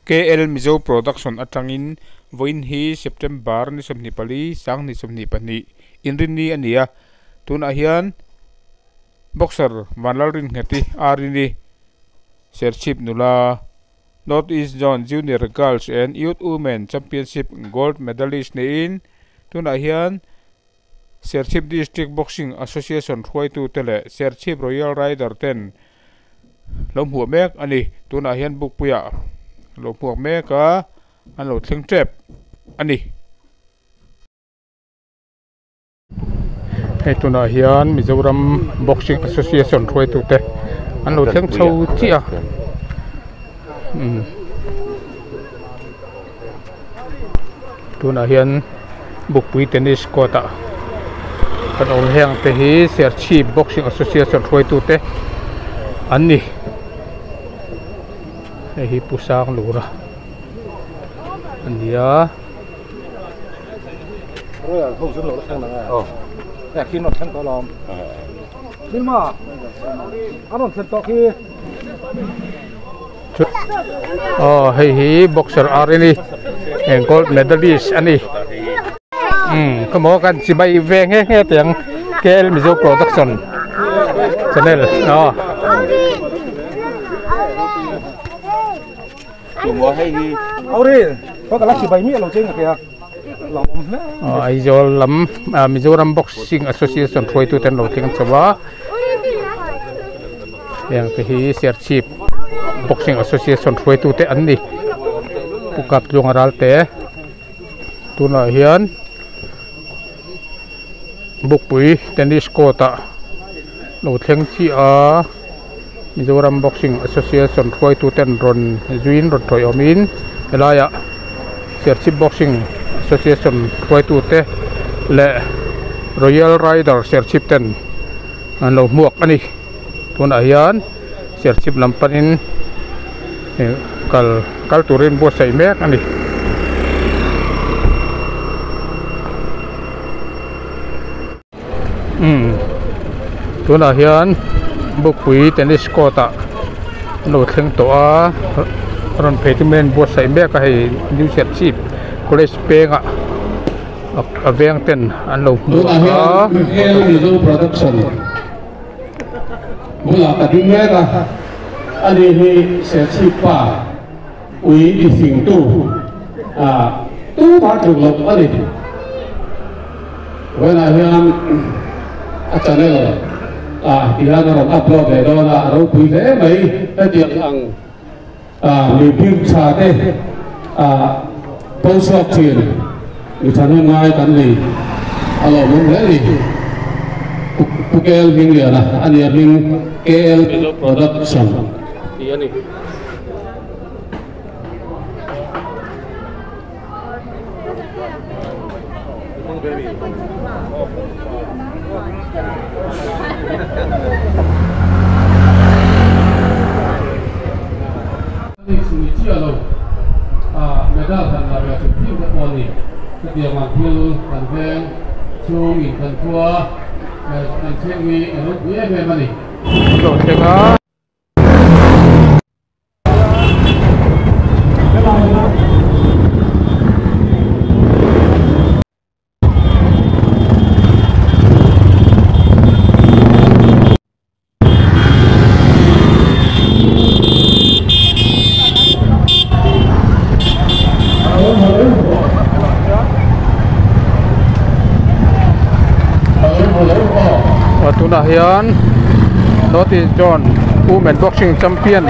KL Mizo Production atangin vawiin hi September ni 24 2022 inrinni a ni a tunah hian boxer Vanlalringheti Arini Serchhip nula North East Zone Junior Girls and Youth Women Championship Gold Medalist niin tunah hian Serchhip District Boxing Association hruaitu te leh Serchhip Royal Rider ten lo hmuh mek a ni tunah hian bukpuiah lo hmuak mek a an lo thleng tep a ni. Hei tunah hian Mizoram Boxing Association hruaitu te an lo thleng chho chiah a umm tunah hian bukpui tennis court ah kan awm heng te hi Serchhip Boxing Association hruaitu te an ni. Hei hi Pu Sanglura a ni a. Aw hei hi boxer Arini gold medalist a ni. Umm khawmaw kan chibai ve nghe nghe teh ang KL Mizo production channel aw. Aizawl lam Mizoram Boxing Association hruaitu te an lo thleng chho a heng te hi Serchhip Boxing Association hruaitu te an ni Pu Kaptluanga Ralte tunah hian Bukpui tennis court ah lo thleng chiah a Mizoram Boxing Association hruaitu ten rawn zuiin rawn tawih awmin helaiah Serchhip Boxing Association hruaitu te leh Royal Rider Serchhip ten an lo hmuak a ni tunah hian Serchhip lam panin kal kal turin buatsaih mek a ni. Umm tunah hian bukpui tennis court ah an lo thleng tawh a rawn phei tum hian buatsaih mek a hei new serchhip college peng ah a veng ten an lo hmu Tunah a. hian KL Mizo Production bulah ka ding mek a, ani hi Serchhip pa ui ti fingtu ah tumah tluk loh a ni. Vawiinah hian a channel ah tihian a rawn upload leh dawn a, a ropui hle mai. Hetiang ang mi bik tha te pawn chhuak thin mi thahnem ngai kan ni a lawmawm hle a ni. Pu KL Hmingliana a nia hming KL Production tih a ni. Ni chiah lo a medal han la ve hrim hrim te pawh a ni. Hetiang ang thil kan veng chhung in kan khua kan thleng hi a ropui em em a ni. Thleng a. Tunah hian North East Zone Women Boxing Champion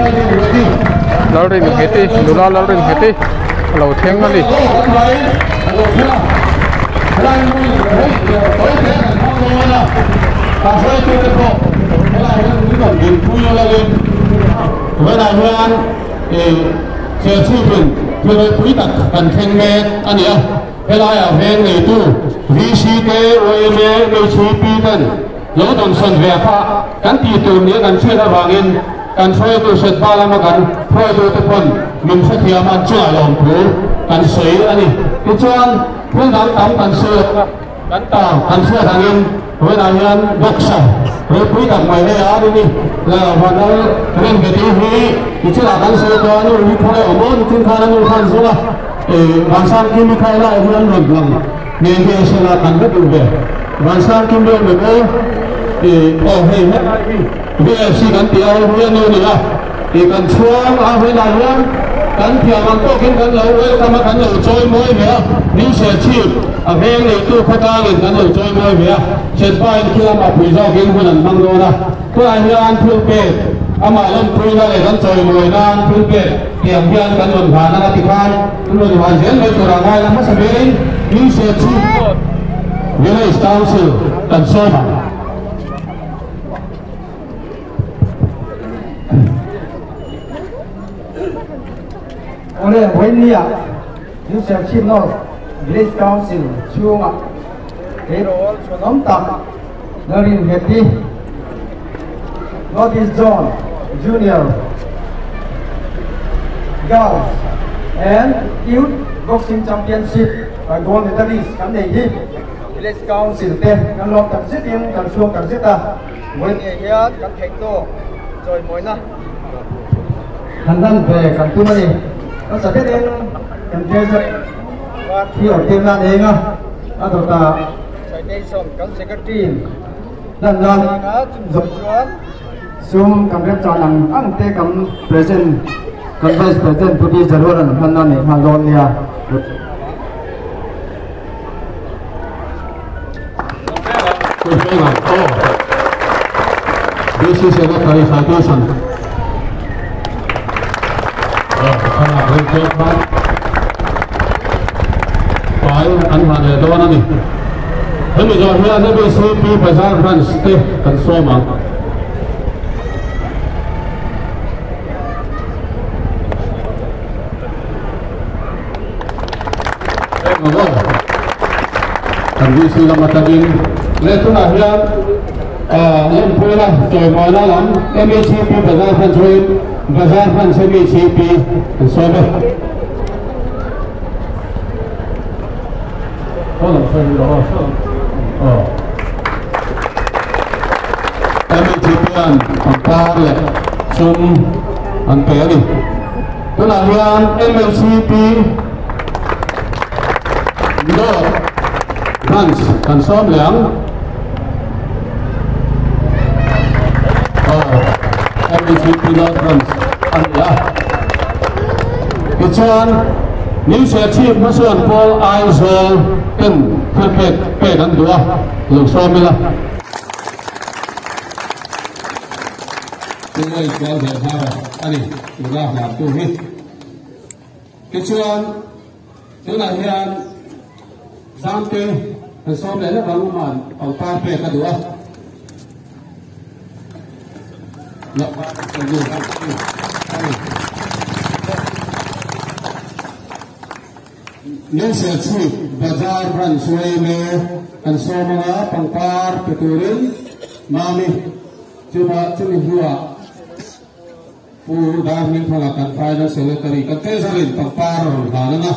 Lalringheti nula Lalringheti a lo thleng a ni. Helaiah veng neitu VC te, yma, HEP ten lo dawnsawn ve kha kan tih tur nia kan hriat avangin kan hruaitu hretba lama kan hruaitute pawn min hrethiam an chungah lawmthu kan sawi a ni. Tichuan, thil dang tam kan sawi lo a, kan ta kan hriat angin vawiinah hian boxer ropui tak mai hei a rini Vanlal Rinbeti hi. Ichila kan sawi tawh a nu hi khawnge awm aw nitin khan a nu khan zawng a Vansang Kimi kha helaiah hian rawn lang nghe nghe sela kan va duh ve. Vansang Kimi awm em aw? Aw hei helai hi VFC kan tih a hi a nu a ni a, kan chhuang a helai hian kan thiam ang tawkin kan lo welcome a kan lo chawi mawi ve a, min Serchhip a veng neitu khawtlangin kan lo chawi mawi ve a, Shetpa in khi lamah pui zawkin hun an hmang dawn a. Tunah hian thil pek, amah lawmpuina leh kan chawimawi nan thil pek tiang hian kan rawn hlan ang a ti khan kan rawn hlan zel mai tur a ngai la hmasa berin New Serchhip Village Council kan sawm ang. Awle, vawiinnia New Serchhip North Village Council chhungah tleirawl chhuanawm tak Lalrinnghet-i, North East Zone Junior Girls and Youth Boxing Championship gold medalist kan nei hi Village Council te kan lawm tak zetin kan chhuak tak zet a, vawiinah hian kan theih tawk chawimawina kan hlan ve kan tum a ni. Nasa berin kan treasurer hi awrtir nan eng a, a dawtah Citation kan Secretary hlan nan zawh chuan sum kan remchan ang ang te kan President kan Vice President Pu Di Jaruaran hlan nan neih nghal dawn nia. DC Secretary Citation. Pai an hman leh dawn a ni. Hemi zawh hian MBCP Bazar Branch te kan sawm ang. Kan VC lam atangin leh tunah hian lawmpuina chawimawina lam MHCP Bazar Branch hoin Bazar Branch MHCP an sawm e. MHCP an pangpar leh sum an pe a ni. Tunah hian MHCP North Branch kan sawm leh ang. Aw, MHCP North Branch a ni a. Tichuan, New Serchhip hmasawn pawl Aizawl ten thil pek pek an duh a, lo sawm ila. Tunlai kual ve hmar a ni tuna hlartu hi. Tichuan, tunah hian Zamte kan sawm leh lek ang man pangpar pek a duh a. New Serchhip Bazar Branch yma kan sawm anga pangpar pe turin Mami Chuma chumi hnuah Pu Darhmingthanga kan Finance Secretary kan Treasurer-in pangpar a rawn hlan ang a,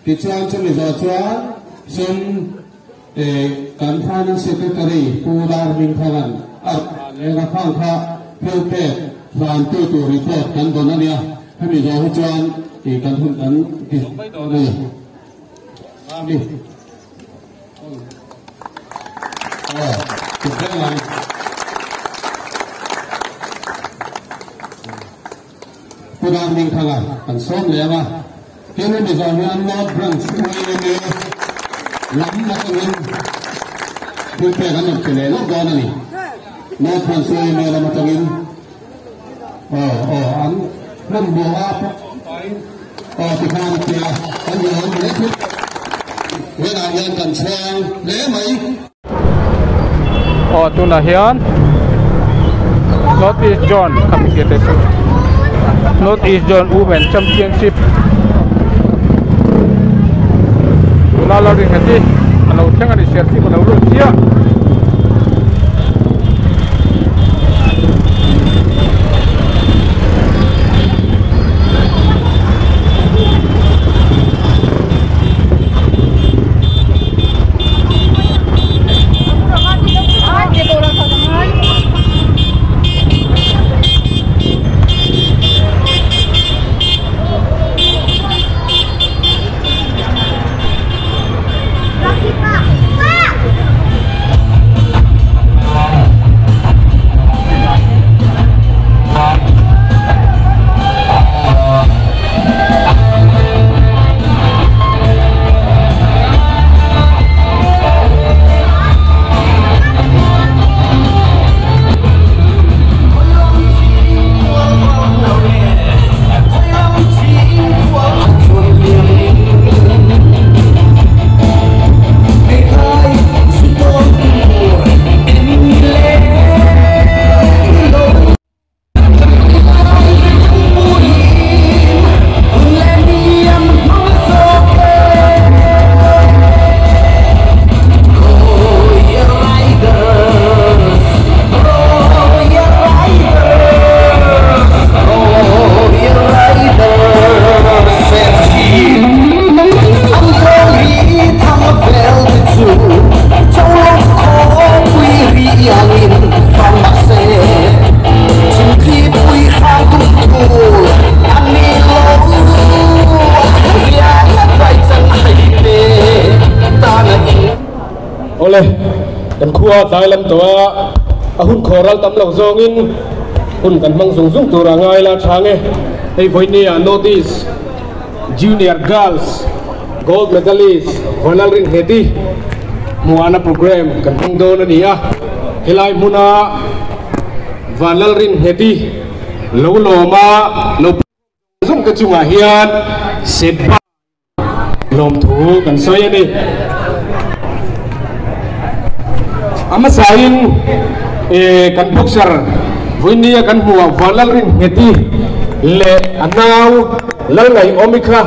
tichuan chumi zawh chuan sum kan Finance Secretary Pu Darhmingthanga'n a rawn hlan leh ang a, khang kha thil pek hlantu tur report kan dawn a nia, hemi zawh hi chuan kan hun kan ti zawh mai dawn a ni. Mami. Pu Darhmingthanga kan sawm leh ang a, tin hemi zawh hian North Branch yma lam atangin thil pek an rawn pe leh lawk dawn a ni. North Branch yma lam atangin aw aw an hmanhmawh a aw tikhan tia kan lawm leh thil Henah hian kan chhuang hle mai. Aw tunah hian North East Zone khami tia te chu North East Zone Women Championship tuna la ring heti a lo thleng a ni Serchhip a lo lut chiah. Khua tlai lam tawh a, a hun khawral tam lo zawngin hun kan hmang zung zung tur a ngai la chang e. Hei vawinia North East Junior Girls Gold Medalist Vanlalringheti hmuhana program kan hmang dawn a ni a, helai hmuna Vanlalringheti lo lawma lo zung te chungah hian Setba lawmthu kan sawi a ni. A hmasain kan boxer vawinia kan hmuh Vanlalringheti leh a nau Lalngaihawmi kha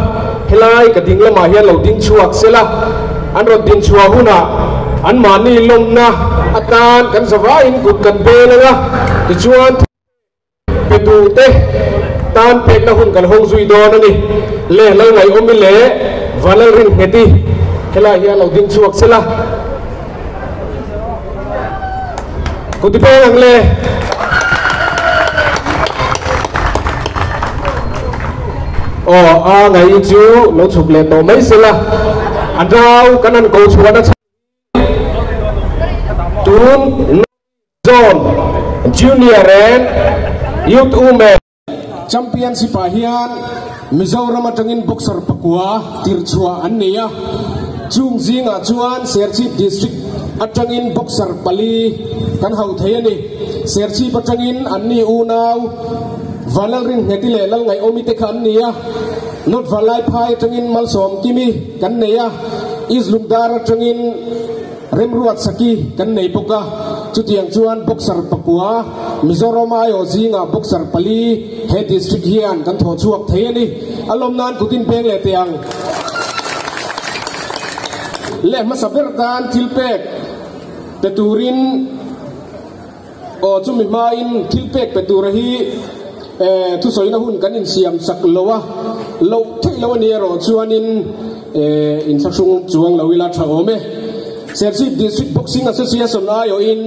helai ka ding lamah hian lo ding chhuak sela, an rawn din chhuah hunah anmahni lawmna atan kan zavaiin kut kan bel ang a, tichuan pe duhte tan pekna hun kan hawng zui dawn a ni. Le Lalngaihawmi leh Vanlalringheti helai hian lo ding chhuak sela, Kuti peng ang le. Aw a ngai chu lo chhuk leh tawh mai sela, an rau kan han ko chhuah na chhan hi tun Zone Junior and Youth Women Championship ah hian Mizoram atangin boxer pakua tirchhuah an nei a, chung zingah chuan Serchhip District atangin boxer pali kan hauh thei a ni. Serchhip atangin anni unau Vanlalringheti leh Lalngaihawmi te kha an ni a, North Vanlaiphai atangin Malsawmkimi kan nei a, East Lungdar atangin Remruatsaki kan nei bawk a, chutiang chuan boxer pakua, Mizoram aiawh zingah boxer pali he district hian kan thawh chhuak thei a ni. A lawm nan kut in peng leh teh ang. Leh hmasa ber tan thil pek pe turin aw chumi hmain thil pek pe tura hi thusawina hun kan insiam sak lo a, loh theih lo a ni erawh chuanin inthlahrung chuang lo ila tha awm e. Serchhip District Boxing Association aiawhin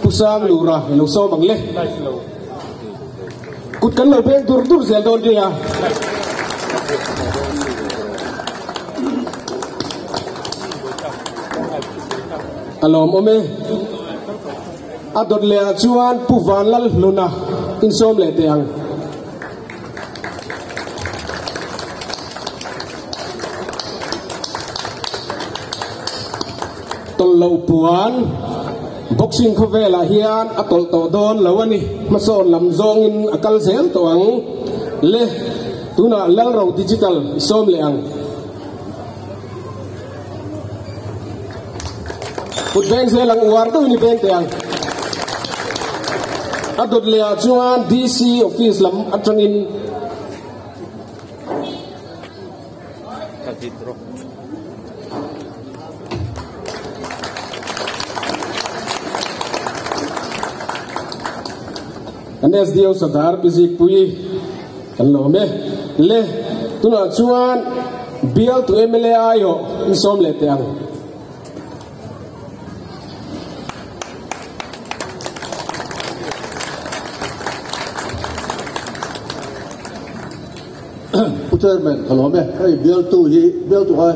Pu Sang Lura i lo sawm ang le. Kut kan lo beng dur dur zel dawn nia. A lawmawm e. A dawt leh ah chuan Pu Vanlalhluna insawm leh teh ang. Tawlh loh puan boxing khawvelah hian a tawlh tawh dawn lo a ni. Hmasawn lam zawngin a kal zel tawh ang. Le, tunah Lalro Digital i sawm leh ang. Kut beng zel ang uar deuhin i beng teh ang. A dawt leh ah chuan DC office lam atangin Kan SDO Sadar Pi Zikpuii kan lawm e. Le, tunah chuan Bial tu mla aiawh in sawm leh teh ang. Pu Chairman, ka lawm e. Hei bialtu hi, bialtu kha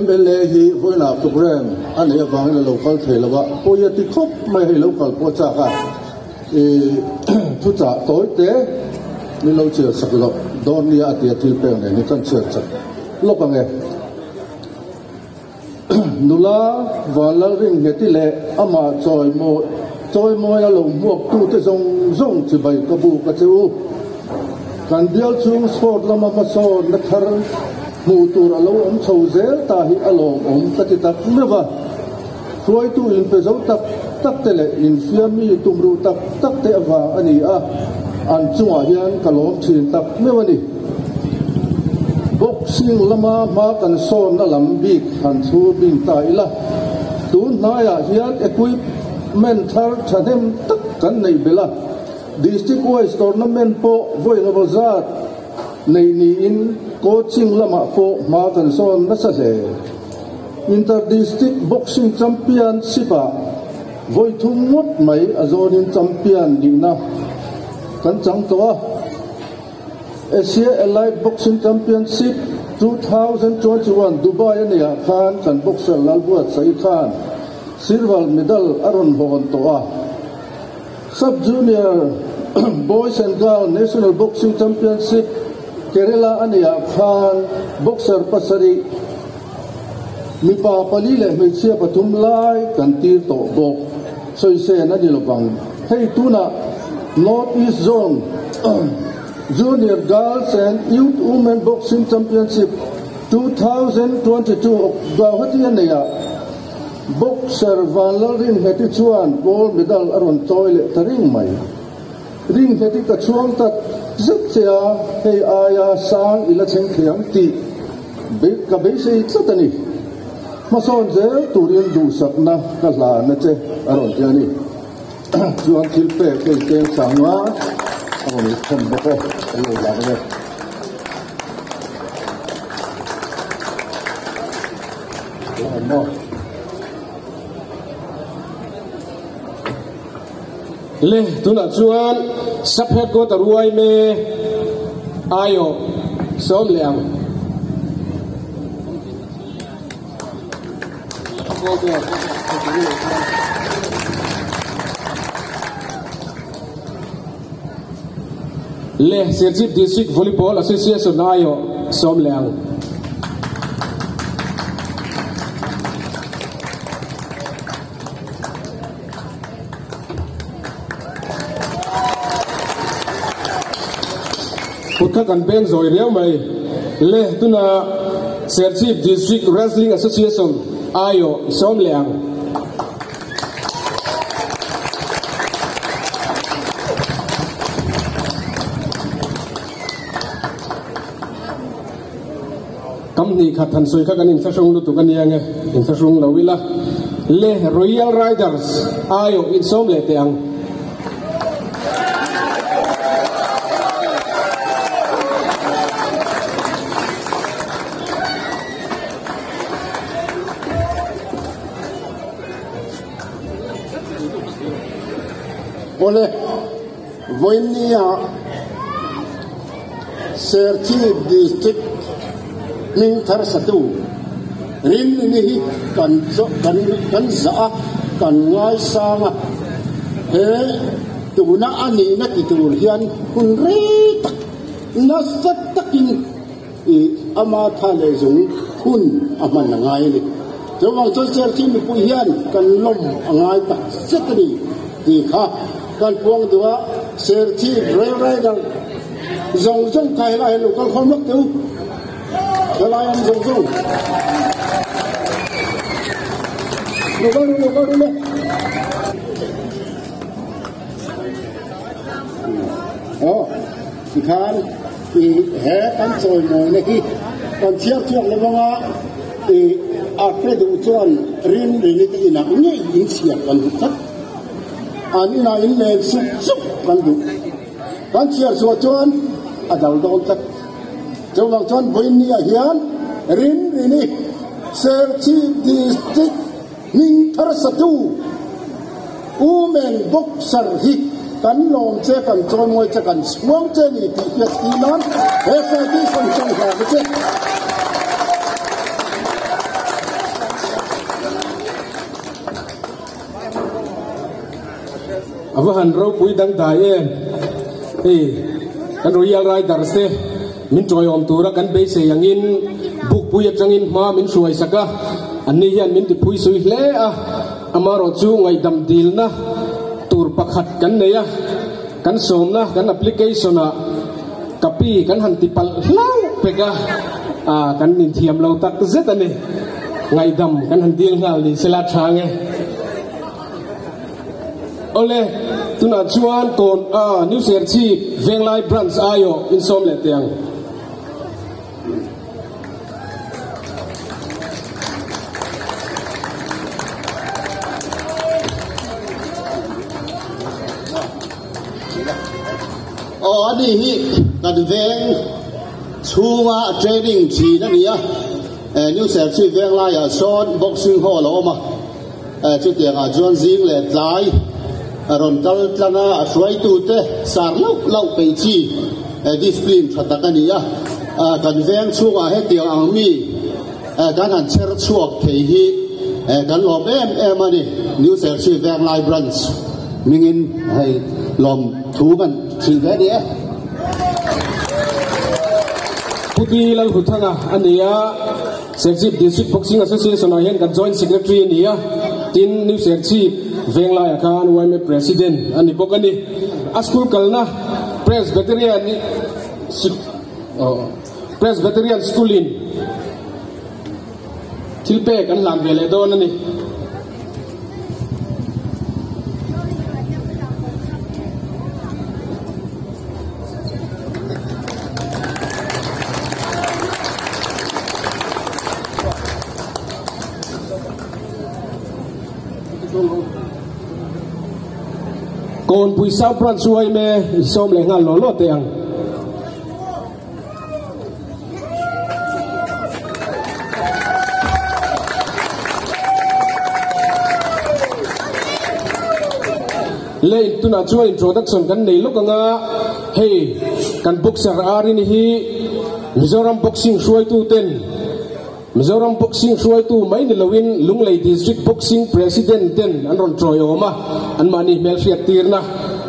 mla hi vawiinah program a neih avangin a lo kal thei lo a, pawi a ti khawp mai hei lo kal pawh chak a. I thuchah tawi te min lo chhiar chak loh dawn nia a tia thil pek nen hi kan chhiar chak lawk ang e. Nula Vanlalringheti leh amah chawimawi chawimawi a lo hmuaktute zawng zawng chibai ka buk a che u. Kan bial chhung sport lama hmasawnna thar hmuh tur a lo awm chho zel ta hi a lawmawm ka ti tak meuh a. Hruaitu inpe zo tak tak te leh infiammi tumruh tak tak te avang a ni a, an chungah hian ka lawm thin tak meuh a ni. Boxing lama hma kan sawnna lam bik han chhur bing ta ila, tun hnaiah hian equipment thar thahnem tak kan neih belh a, District wise tournament pawh vawi engemaw zat nei niin coaching lamah pawh hma kan sawn nasa hle. Inter District Boxing Championship-ah vawi thum ngawt mai a zawnin champion nihna kan chang tawh a. Asia Elite Boxing Championship 2021 Dubai a neihah khan kan boxer Lalbuatsaih khan. Silver medal a rawn hawn tawh a. Sub Junior Boys and Girl National Boxing Championship Kerala a neiah khan boxer pasarih, mipa pali leh hmeichhia pathum lai kan tir tawh bawk. Sawisên a ni lovang. Hei tunah North East Zone Junior Girls and Youth Women Boxing Championship 2022 Guwahati a neiah Boxer Vanlalringheti chuan gold medal a rawn chawi leh ta ring mai. Ringheti ka chhuang tak zet che a, hei aia sang i la thleng thei ang tih ka beisei tlat a ni. Hmasawn zel turin duhsakna ka hlan a che a rawn ti a ni. Chuan thil pek hei cheng sanga a rawn thawn bawk e, kan lo hlan ang e. Le tunah chuan sub headquarter yma aiawh sawm leh ang. Le Serchhip District Volleyball Association aiawh sawm leh ang. Kut kha kan beng zawi riau mai. Le tuna Serchhip District Wrestling Association aiawh sawm leh ang. Kam hnih khat han sawi kha kan inthlahrung lutuk a nia nge, inthlahrung lo ila. Le Royal Riders aiawh insawm leh teh ang. Awle, vawiinnia Serchhip District hming thar satu Rinlini hi kan kan zah a, kan ngaisang a, he tuna a nihna ti tur hian hun rei tak nasa takin I ama tha leh zung hun a hman a ngai a ni. Chuvang chuan Serchhip mipui hian kan lawm a ngai tak zet a ni tih kha kan puang duh a, Serchhip Rail Rider zawng zawng kha helai hian lo kal khawm lawk teh u, helai awm zawng zawng lo kal ru lo kal ru le. Aw tikhan. I he kan chawimawina hi kan chhiar chhuak lo vanga i a hre duh chuan rin rini te inah ngei in chhiar kan duh tlat. An inah in len sup sup kan duh. Kan chhiar chhuah chuan a dal dawn tlat. Chuvang chuan vawiinniah hian rin rini Serchhip District Hming thar satu Women Boxer hi kan lawm che, kan chawimawi che, kan chhuang che ni tih hriat tih nan he citation chang hla ka che. A va han ropui dangdai em. Hei kan Royal Riders te min tawiawm tura kan beisei angin bukpui atangin hma min hruai sak a, anni hian min tiphui sui hle a, amarawh chu ngaihdam dilna tur pakhat kan nei a, kan sawmna kan application ah kapi kan han tipalh hlauh pek a, kan inthiam lo tak zet a ni, ngaihdam kan han dil nghal ni sela tha nge. Awle, tunah chuan tawn a New Serchhip Venglai Branch aiawh insawm leh teh ang. Aw a ni hi kan veng chhunga training thin a ni a, New Serchhip Venglaiah sawn Boxing Hall a awm a. Chutiangah chuan zing leh tlai a rawn kal tlang a, a hruaitute sar lauh lauh peih chi discipline tha tak a ni a. Kan veng chhungah hetiang ang mi kan han chher chhuak thei hi Kan lawm em em a ni. New Serchhip Venglai Branch hmingin hei lawm thu kan hrilh ve a ni e. Pu Ti Lalhuthanga a ni a, Serchhip District Boxing Association ah hian kan Joint Secretary a ni a, tin New Serchhip Venglaiah khan yma President a ni bawk a ni. A school kalna Presbyterian Presbyterian School in thil pek an hlan ve leh dawn a ni. Kawnpui South Branch yma i sawm leh nghal law law teh ang. Le tunah chuan introduction kan nei lawk anga hei kan boxer Arini hi Mizoram boxing hruaitu ten Mizoram boxing hruaitu mai ni loin Lunglei District Boxing President ten an rawn tawi awm a anmahni hmelhriat tirna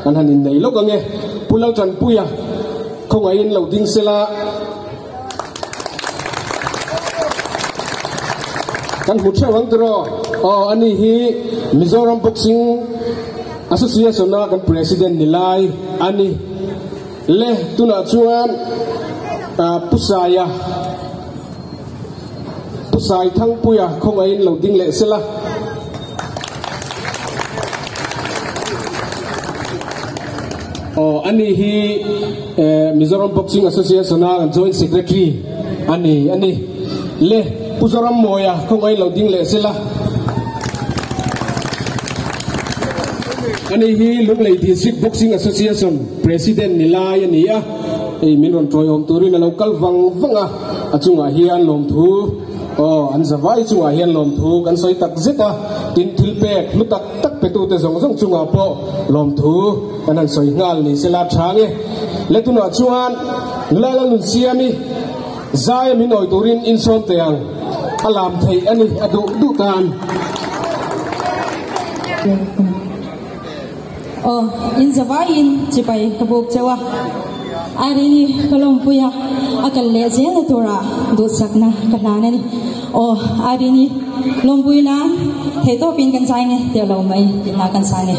kan han innei lawk ange Pu Laltanpuia khawngaihin lo ding sela kan hmu theuh ang tiraw aw ani hi Mizoram Boxing Association a kan President ni lai ani le tunah chuan Pu Saia Pu Sai Thangpuia khawngaihin lo ding leh sela aw ani hi Mizoram Boxing Association a kan Joint Secretary ani ani le Pu Zoram Mawia khawngaihin lo ding leh sela ani hi Lunglei District Boxing Association President ni lai ani a hei min rawn tawi awm turin a lo kal vang vang a a chungah hian lawmthu aw an zavai chungah hian lawmthu kan sawi tak zet a tin thil pek hlu tak tak petu te zawng zawng chungah pawh lawmthu kan han sawi nghal ni sela tha nge le tunah chuan nula lalnun siami zai min awi turin in sawm teh ang a lam theih ani a duh duh tan. Aw in zavaiin chipai ka buk cheu a Arini ka lawmpuia a kal leh zelna tura duhsakna ka hlan a ni. Aw Arini lawmpui nan theihtawpin kan zai nge teh lo mai tih hla kan sa nge.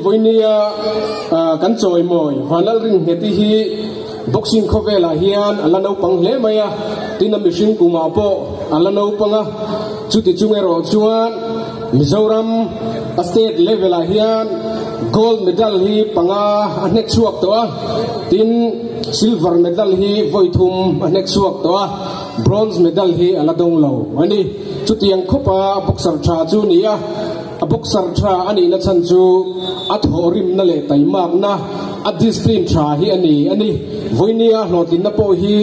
Hei voinia kan chawi mawi Vanlalringheti hi boxing khawvelah hian a la naupang hle mai a, tin a mihring kumah pawh a la naupang a, chuti chung erawh chuan Mizoram a state level ah hian gold medal hi panga a hnek chhuak tawh a, tin silver medal hi vawi thum a hnek chhuak tawh a, bronze medal hi a la dawng lo a ni. Chutiang khawpa boxer tha chu ni a, a boxer tha a nihna chhan chu a thawhrimna leh taimakna a discipline tha hi a ni a ni. Vawinia hlawhtlinna pawh hi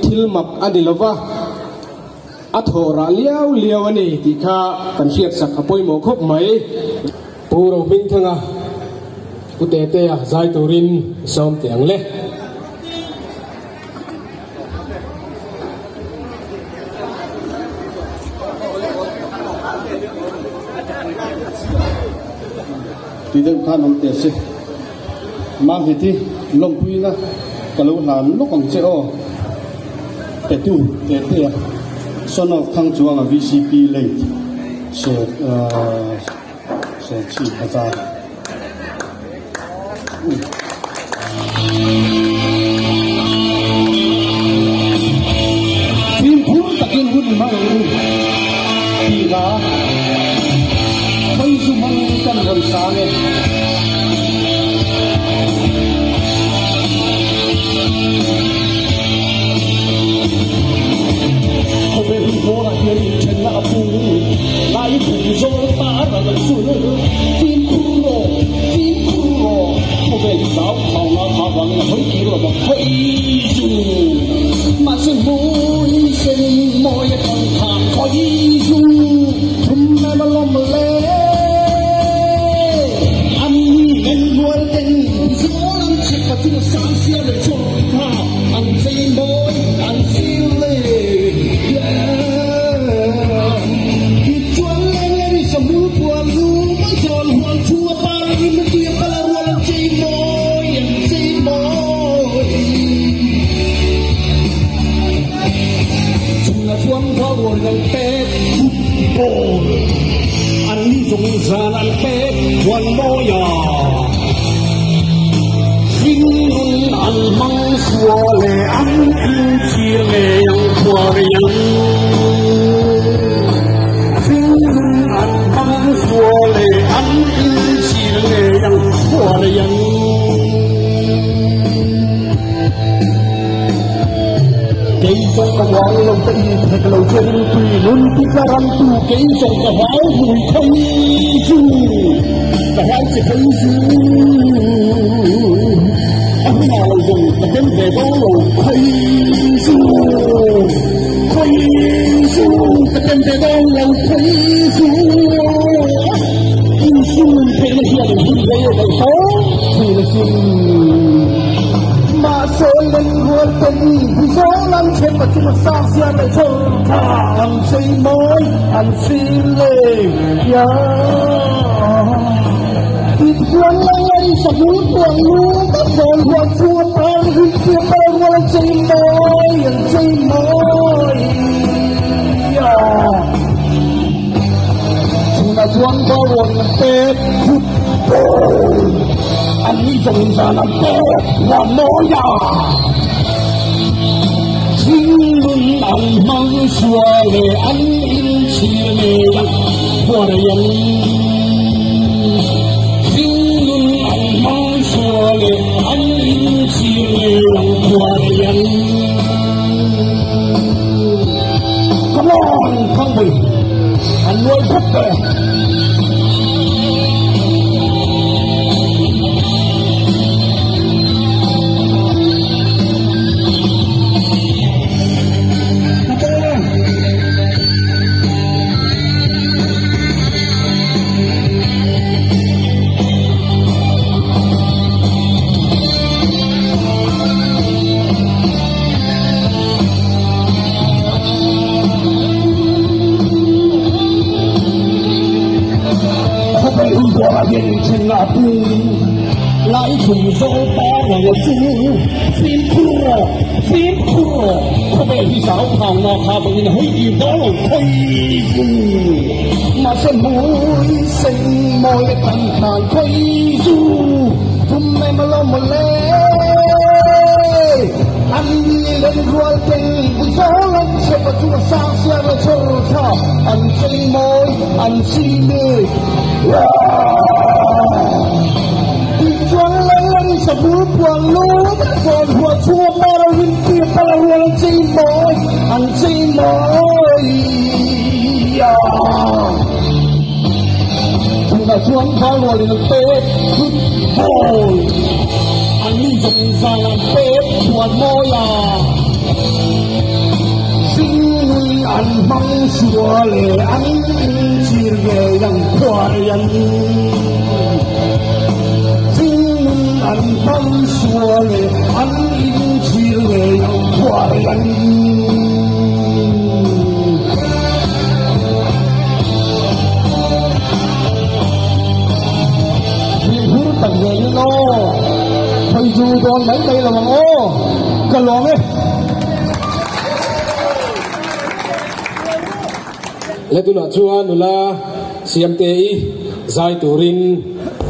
thil mak a ni lova, a thawhrah liau liau a ni tih kha kan hriatsak a pawimawh khawp mai. Pu Rohmingthanga Pu Tetea zai turin sawm teh ang le. Ti deuh khan awm teh se. Mahmeti lawmpuina ka lo hlan lawk ang che aw. Petu Tetea son of Thangchuanga VCP late Serchhip Bazar. Fimkhur takin hun hmang ang u tih hla khawi chu hmang kan rawn sang e. Khawvel hun hmawrah hian inthenna a pung lai buk zawl ta ral chu fimkhur rawh, fimkhur rawh. Khawvel zau thau nga kha vangin a hawi kir lo bawk hawi chu. Mahse hmui sen mawi a thang kha hawi chu. Thum em alawm le an en rual ten zawl an chhep a chu sang sia leh chawr kha an chei mawi an sir le. Tichuan leng leng in sahmul puan lu mai zawn huan chhung a par rim a tui a kal a rual an chei mawi an chei mawi. Chhunah chuan val rual in an pek football an ni zawng zan an pek huan mawi a. Hringnun an hmang sual e an inchhir ngei ang khuar iang. Hringnun an hmang sual e an inchhir ngei ang khuar iang. Kei zawng ka uang lo ka inthek lo che ringtui nun titla ramtu kei zawng ka hlau hmui thei chu ka hlau che thei chu a hunah lo zawng ka tel ve dawn lo khawi chu khawi chu ka tel ve dawn lo khawi chu insum theihna hian hun rei a daih fo thin asin. Mahse lei rual ten Mizo lam chhep a chunga sang siam leh chawr tha an chei mawi an sil le ya. Tih huan lei a in sahmul puang lu tak zawn huan chhunga par rin pian pal rual an chei mawi an chei mawi ya. Chhunah chuan boruak an pek football an nih zawng zan an pek huan mawi a. Thinlung an hmang sual e an inchhir ngei ang khuarei an. Thinlung an hmang sual e an inchhir ngei ang khuarei an. Come on Thangpui an nuai phawt teh. Zol pa nga chu phim khur phim khur kho be hi sao thang na kha bang in hoi i do lo khoi zu mà sẽ mũi sinh môi tan tàn khoi du thum mày mà lo một lê anh lên ruột tình buổi gió lắm sẽ bắt chúng sang xe là chờ thả anh sinh môi anh xin mê sa bul puan lu còn hùa chua ma ra win pi pa la rual chi moi an chi moi ya chúng ta chuan pha rual in te football an ni jong za lan te chuan moi à sinh nui an mang xua lệ an chir về yang khoa yan ăn băng xua lệ ăn in chia lệ khoa yan nhìn hú tầng về như nó thầy dù còn mấy đây là bằng ô cần lòng ấy lê tu nọ chua nula siam tê i zai turin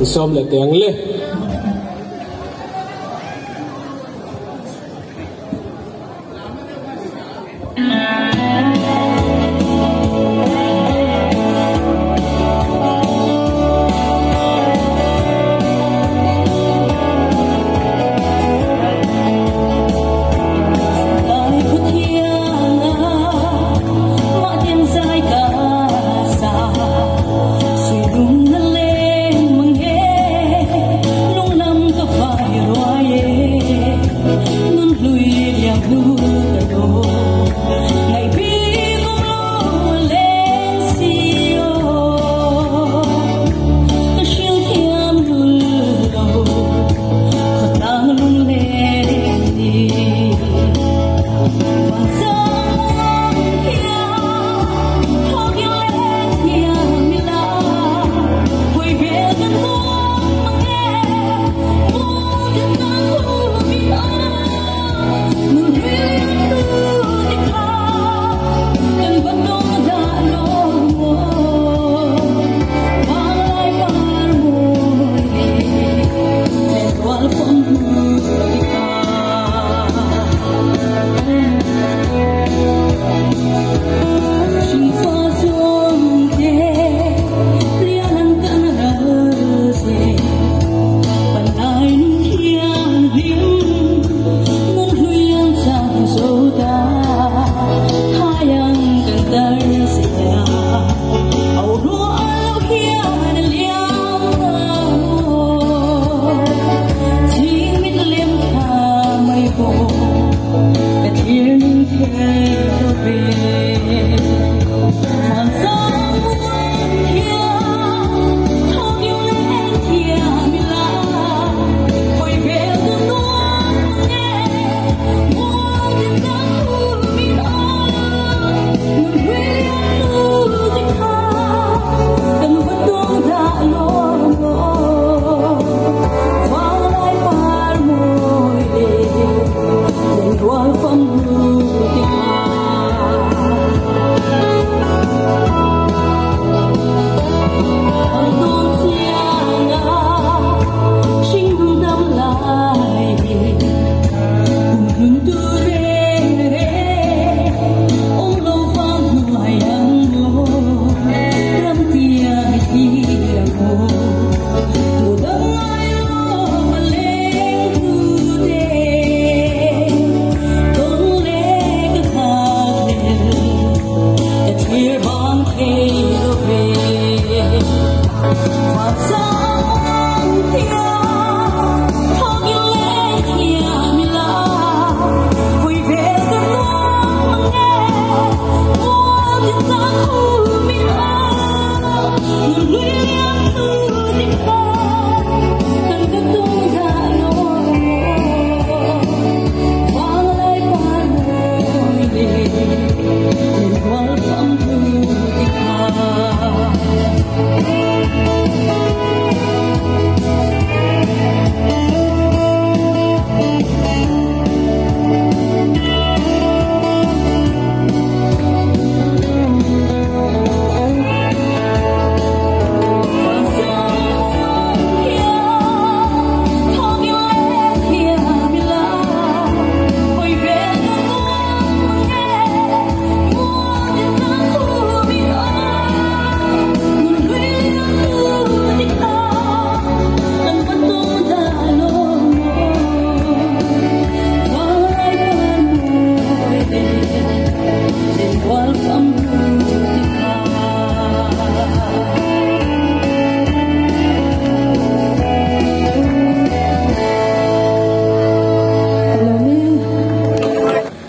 som lệ tiếng lê Lên mừng hết.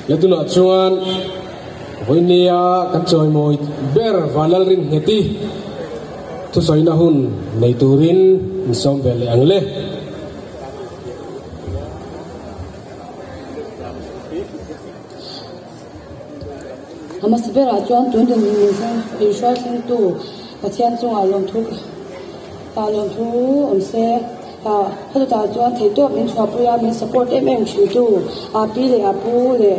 Le tunah chuan vawinia kan chawimawi ber Vanlalringheti thusawina hun nei turin in sawm ve leh ang le. Hmasa berah chuan tun din min hruai thlengtu Pathian chungah lawmthu lawmthu awm se. Hetah chuan theihtawp min chhuahpui a, min support em em thintu a pi leh a pu leh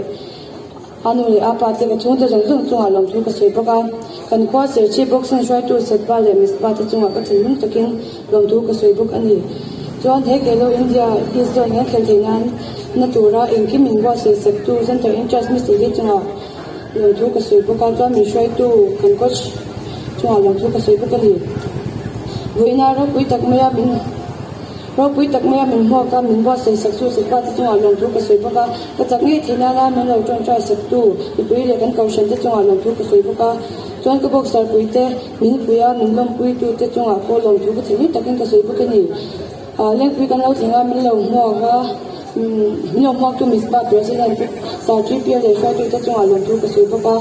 a nu leh a pa te ka chhungte zawng zawng chungah lawmthu ka sawi bawk a. Kan khua Serchhip boxing hruaitu Setpa leh Mispa te chungah ka thinlung takin lawmthu ka sawi bawk a ni. Chuan he Khelo India East Zone hian khelh theih nan na tura engkim min buatsaih saktu Centre in-charge Mister Lee chungah lawmthu ka sawi bawk a, chuan min hruaitu kan coach chungah lawmthu ka sawi bawk a ni. Vawiina ropui tak maia min ropui tak maia min hmuak a, min buatsaih sak chu Setpa te chungah lawmthu ka sawi bawk a, ka chak ngei theih nana min lo tawngtai saktu mipui leh kan kohhran te chungah lawmthu ka sawi bawk a, chuan ka boxer pui te min pui a, min lawmpui tu te chungah pawh lawmthu ka thinlung takin ka sawi bawk a ni. Lengpui kan lo thleng a, min lo hmuak a, min lo hmuak tu Mispa President Pu Sir TPL leh hruaitute chungah lawmthu ka sawi bawk a.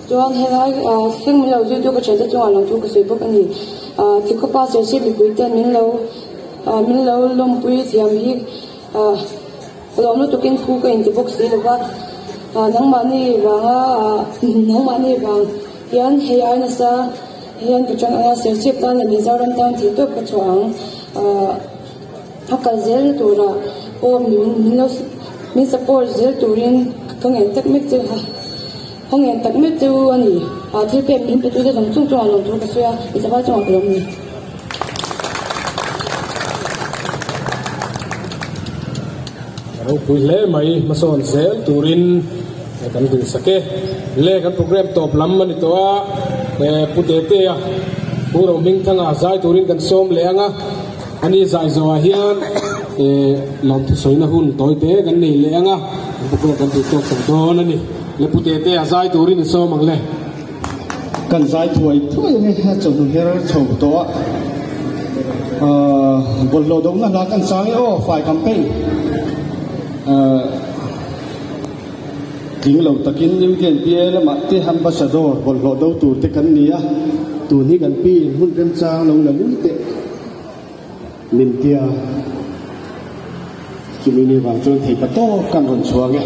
Chuan helai thleng min lo zuitu ka thiante chungah lawmthu ka sawi bawk a ni. Tikhawpa Serchhip mipuite min lo min lo lawmpui thiam hi lawm lutukin thu ka inti bawk si lova, nangmahni vanga nangmahni vang hian hei ai nasa hian ka tang anga Serchhip tan leh Mizoram tan thei tawp ka chhuah ang. A kal zel tura pawh min lo min support zel turin ka ngen tak mek che ka ngen tak mek che u a ni. Thil pek min pe tu te zawng chung chungah lawmthu ka sawi a, i zavai chungah ka lawm a ni. Ropui hle mai hmasawn zel turin kan duhsak e. Le kan program tawp lam a ni tawh a, Pu Tetea, Pu Rohmingthanga zai turin kan sawm leh ang a, ani zai zawhah hian lawmthu sawina hun tawi te kan nei leh ang a, kan program kan tih tawk tawh dawn a ni. Le Pu Tetea zai turin i sawm ang le. Kan zai thuai thuai a ni, chawhnu her chho tawh a, bawlhhlawh dohna hla kan chang e aw, fai campaign. Tling lo takin Indian PA lamah te Ambassador bawlhhlawh do tur te kan ni a, tun hi kan pi in hmun remchang lo la lul teh min tia. Chumi ni vang chuan thei pa tawk kan rawn chhuang e.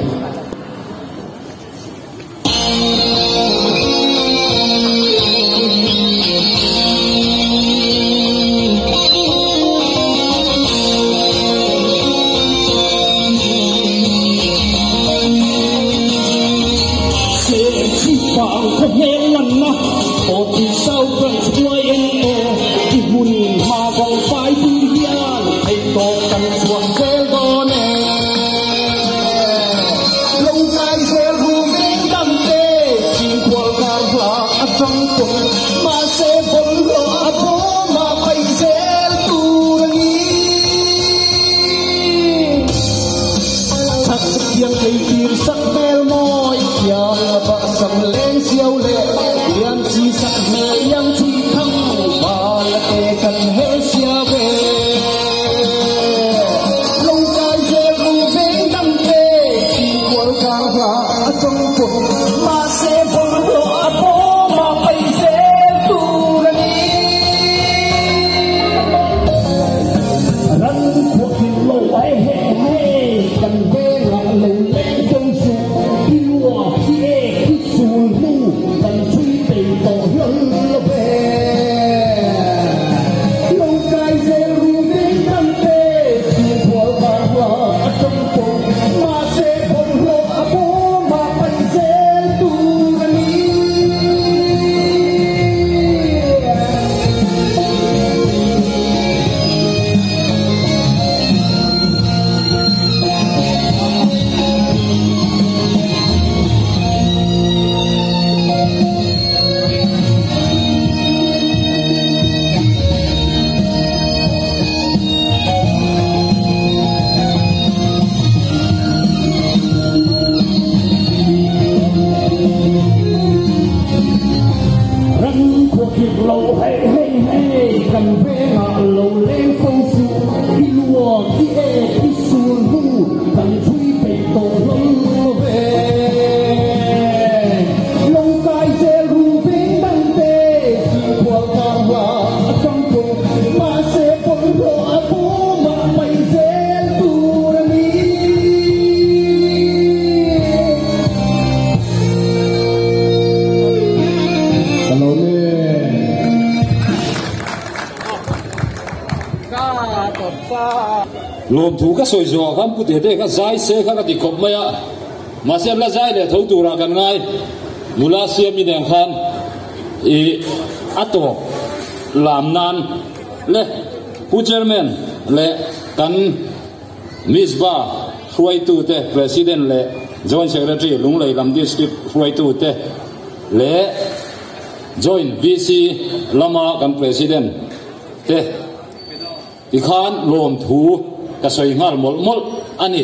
Lawmthu ka sawi zawh ah khan Pu Tete kha zai se kha ka ti khawp mai a, mahse la zai leh tho turah kan ngai. Nula Siami nen khan i a tawp lam nan le Pu Chairman leh kan Misba hruaitute President leh Joint Secretary Lunglei lam District hruaitute leh Joint VC lama kan President te tikhan lawmthu ka sawi nghal mawlh mawlh a ni.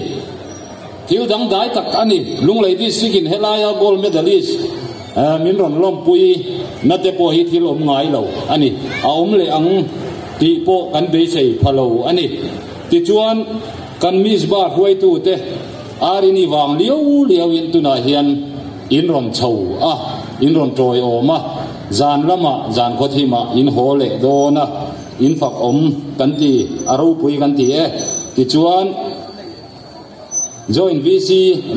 Thil dangdai tak a ni. Lunglei District in helaia gold medalist min rawn lawmpui na te pawh hi thil awm ngai lo a ni. A awm leh ang tih pawh kan beisei pha lo a ni. Tichuan kan Misba hruaitute Arini vang liau liauin tunah hian in rawn chho a, in rawn tawiawm a, zan lamah zan khawthimah in haw leh dawn a, in fak awm kan ti, a ropui kan ti e. Tichuan Joint VC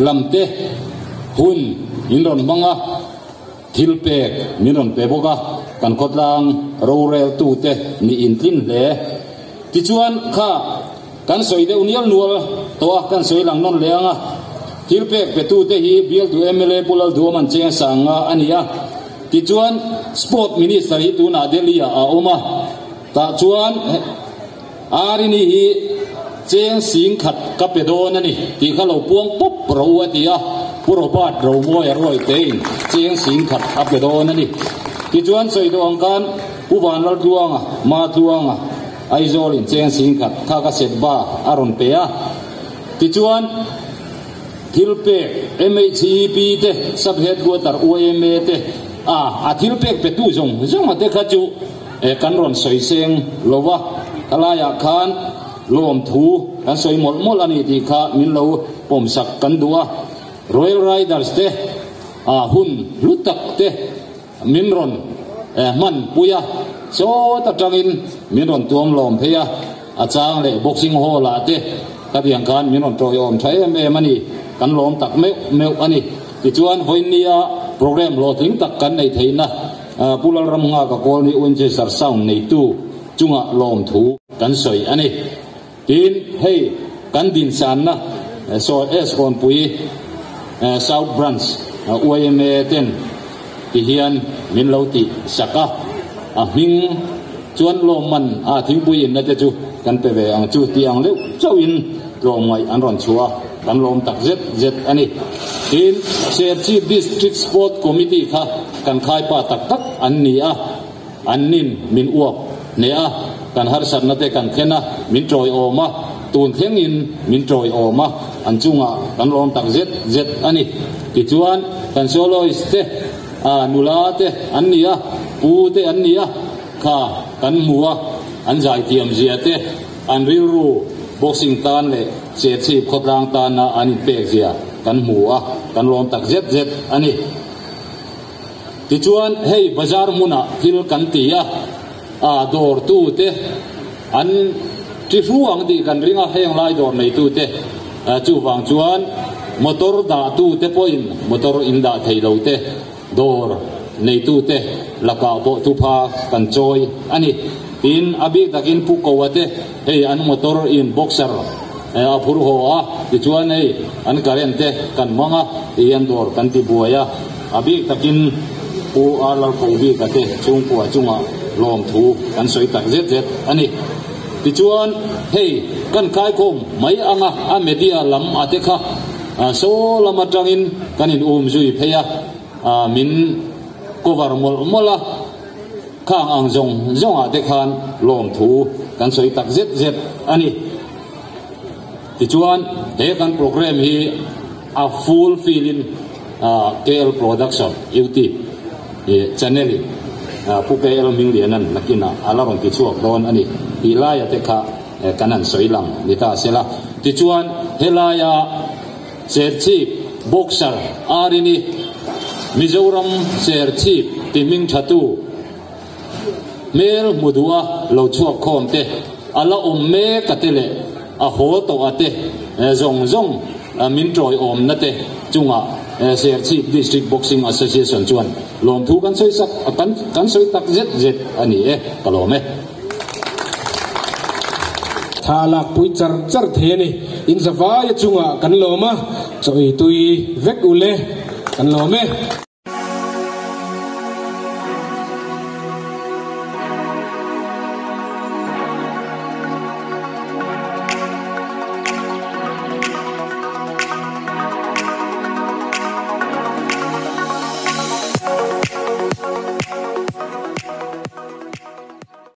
lamte hun in rawn hmang a, thil pek min rawn pe bawk a, kan khawtlang roreltute nih in tlin hle. Tichuan kha kan sawi deuh nial nual tawh a, kan sawi lang nawn leh ang a, thil pek petute hi bialtu mla Pu Lalduam an cheng sang nga a ni a. Tichuan Sport Minister hi tunah Delhi ah a awm a, tah chuan Arini hi cheng sing khat ka pe dawn a ni tih kha lo puang pawp ro a ti a, Pu Robert Romawia ruai tein cheng sing khat a pe dawn a ni. Tichuan sawi duh ang khan Pu Vanlaltluanga, Matluanga, Aizawl in cheng sing khat kha ka set ba a rawn pe a. Tichuan thil pek MHEP te, Sub Headquarter YMA te a a thil pek petu zawng zawng a te kha chu Kan rawn sawi seng lo va, ka laiah khan lawmthu kan sawi mawlh mawlh a ni tih kha min lo pawmsak kan duh a. Royal Riders te hun hlu tak te min rawn hmanpui a, sawt atangin min rawn tuam lawm phei a, a chang leh boxing hall ah te khatiang khan min rawn tawiawm tha em em a ni, kan lawm tak meuh meuh a ni. Tichuan vawinia program hlawhtling tak kan neih theihna Pu Lalramnghaka Kawlni Winchester Sound neitu chunga lawmthu kan sawi a ni. Tin, hei kan dinsanna sawi S Kawnpui South Branch yma ten ti hian min lo tih sak a, a hming chuan lawmman a thingpui inna te chu kan pe ve ang chu tih ang deuh chauhin tlawmngaih an rawn chhuah a. Kan lawm tak zet zet a ni. Tin, Serchhip District Sport Committee kha kan khaipa tak tak an ni a, an nin min uap hneh a, kan harsatna te kan thlen a, min tawiawm a, tun thlengin min tawiawm a, an chungah kan lawm tak zet zet a ni. Tichuan, kan soloist te, nula te an ni a, pu te an ni a, kha kan hmu a, an zaithiam zia te, An rilru boxing tan leh Serchhip khawtlang tana an inpek zia kan hmu a, kan lawm tak zet zet a ni. Tichuan hei bazar hmunah thil kan ti a, a dawrtute an ṭi hru ang tih kan ring a, heng lai dawr neitute chuvang chuan motor dahtute pawhin motor in dah thei lote Dawr neitute lakah pawh thupha kan chawi a ni. Tin, a bik takin Pu Koa te hei an motor in boxer a phur haw a, tichuan hei an current te kan hmang a, tihian dawr kan ti buai a. A bik takin Pu Arlalkobika te chhungkua chungah lawmthu kan sawi tak zet zet a ni. Tichuan hei kan kaikawm mai anga a media lam a te kha Saw lam atangin kan in um zui phei a, min cover mawlh mawlh a, khang ang zawng zawng ah te khan lawmthu kan sawi tak zet zet a ni. Tichuan he kan program hi a full fill in KL Production YouTube channel in Pu KL Hminglianan nakinah a la rawn ti chhuak dawn a ni tih laia te kha Kan han sawi lang ni ta se la. Tichuan, helaia Serchhip boxer Arini, Mizoram Serchhip ti hming thatu hmel hmu duha lo chhuak khawm te, a la awm mek a te leh a haw tawh a te zawng zawng min tawiawmna te chungah Serchhip District Boxing Association chuan lawmthu kan sawi sak kan sawi tak zet zet a ni e, ka lawm e. Thla lak pui char char thei a ni. In zavaia chungah kan lawm a, chaw ei tui vek ule kan lawm e.